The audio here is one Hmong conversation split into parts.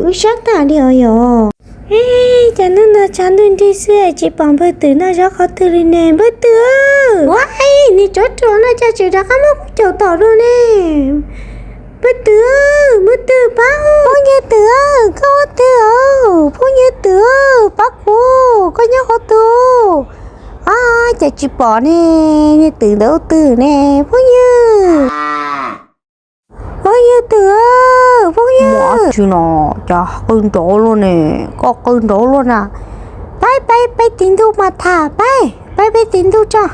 caum wb sab tag li os yog. Cas hnub no tshav ntuj nrig xwb tsis pom npawg Twm noj zaub qhov twg li ne? Npawg Twm, ua, niag tsov rog no cas tseem rov qab muab kuv caum tom dua ne? Npawg Twm, npawg Twm pab, phooj ywg Twm, koj ua twg os? Phooj ywg Twm, pab kuv, koj nyob qhov twg? Ab, cas tsis pom ne, niag Twm ntawd ua twg ne? Phooj ywg, phooj ywg Twm, phooj ywg. Tsis no, cas qw nrov luaj ne? Koj qw nrov luaj na. Pab peb peb tim ntug mas tham, pab peb peb tim ntug tso.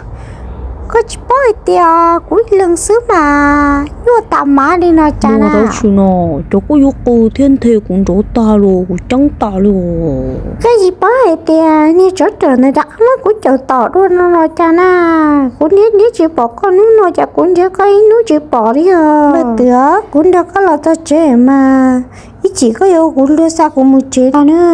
Koj tsis paub hais tias kuv ib leeg xwb mas nyuaj tas mav li no cas na. Tsis no, cov koj yuav qw thiab nthe kuv nrov tag los kuv ceeb tas li os. Koj tsis paub hais tias niag tsov rog ntawd rov qab muab kuv caum tom dua no los cas na. Kuv nrhiav nrhiav tsis pom koj hnub no cas kuv nrhiav koj ib hnub tsis pom li os. Npawg Twm, kuv nrog koj los txog tsev mas ib chim koj yuav ua kuv luag xa kuv mus tsev tag na.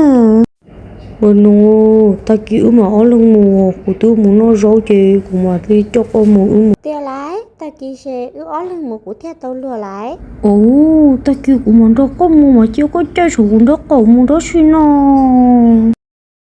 Ua no, tag kis wb mam ob leeg mus, kuv twb mus noj zaub ces kuv mam li coj koj mus wb mus. Tiag lauj, tag kis ces wb ob leeg mus kuv thiaj tau luag lauj. Ua, tag kis kuv mam nrog koj mus mas cia koj caij saum kuv nraub qaum mus nrab si no.